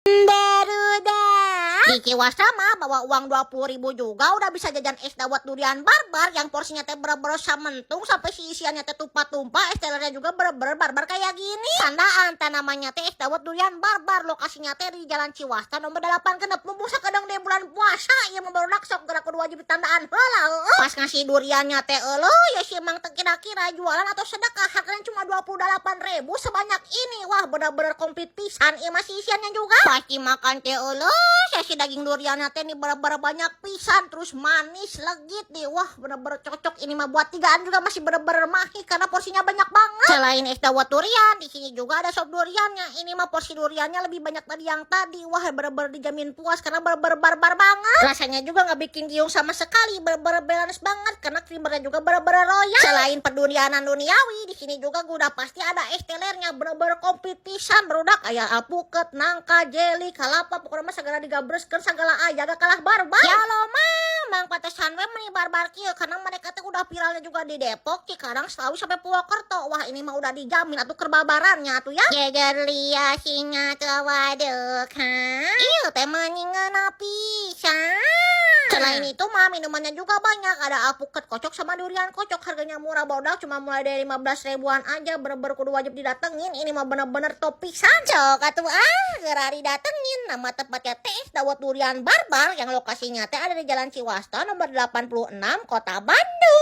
Barudak. Di Ciwasta mah bawa uang 20 ribu juga udah bisa jajan es dawet durian barbar yang porsinya teh bener-bener samentung sampai si isiannya teh tumpah-tumpah, es telernya juga bener-bener barbar kayak gini. Tandaan teh namanya teh es dawet durian barbar, lokasinya teh di Jalan Ciwasta nomor 86. Mumpung sakedeung di bulan puasa ieu mah, barudak, sok geura kudu wajib ditandaan heula heueuh. Pas ngasih duriannya teh, euleuh ya, si emang teu kira-kira jualan atau sedekah, harganya cuma 28 ribu sebanyak ini. Wah, bener-bener komplit pisan ieu masih isiannya juga. Pasti makan teh, euleuh ya, si daging duriannya teh ini bener-bener banyak pisan, terus manis legit nih. Wah, bener-bener cocok ini mah, buat tigaan juga masih bener-bener mahi karena porsinya banyak banget. Selain es dawet durian, di sini juga ada sop duriannya. Ini mah porsi duriannya lebih banyak dari yang tadi. Wah, bener-bener dijamin puas karena bener-bener barbar banget. Rasanya juga nggak bikin giung sama sekali, bener-bener balance banget karena creamernya juga bener-bener royal. Selain perdurianan duniawi, di sini juga gue udah pasti ada es telernya, bener-bener komplit pisan, barudak, kayak alpukat, nangka, jelly, kalapa, pokoknya mah segala digabreskeun, segala aja gak kalah barbar. Ya lo mah, mang pantesan we meni barbar kieu, karena mereka teh udah viralnya juga di Depok, Cikarang, Slawi, sampai Purwokerto. Wah, ini mah udah dijamin atuh kerbarbarannya atuh ya. Jeger lia singa waduk ha. Iya teh mani ngeunah pisan. Selain itu mah minumannya juga banyak. Ada alpukat kocok sama durian kocok. Harganya murah, barudak, cuma mulai dari 15 ribuan aja. Bener-bener kudu wajib didatengin. Ini mah bener-bener top pisan. Cok atuh ah, geura didatengin. Nama tempatnya teh Dawet Durian Barbar yang lokasinya teh ada di Jalan Ciwasta nomor 86, Kota Bandung.